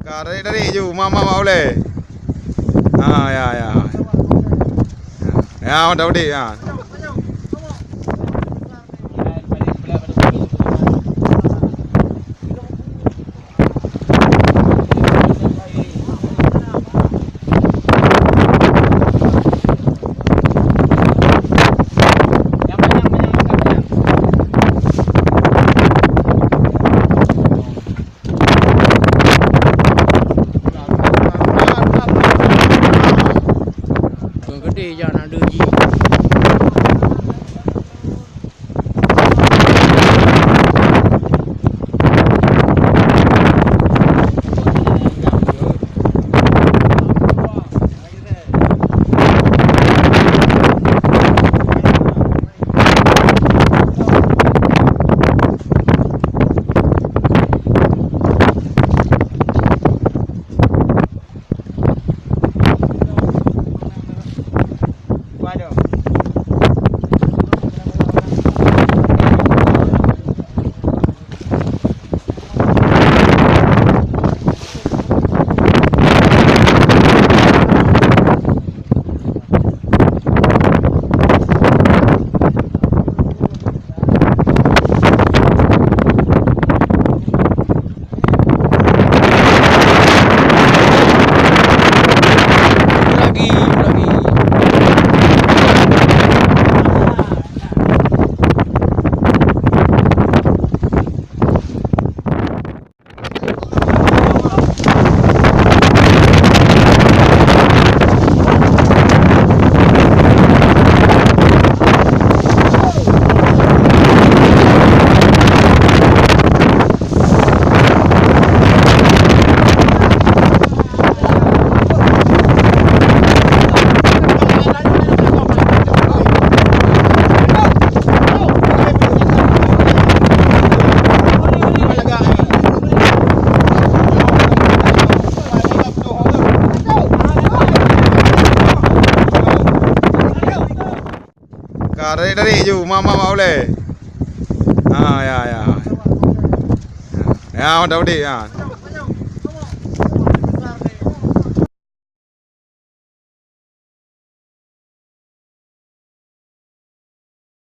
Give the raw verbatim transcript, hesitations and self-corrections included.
Ka tarik-tarik ju, ma, ma, ma ulèe. Ha, ya, ya. Ya, dah udik, ya. Keu geude jak na deuh jih. Lagi, lagi. Ka tarik-tarik ju, ma, ma, ma ulèe. Ha, ya, ya. Ya, dah udik, ya.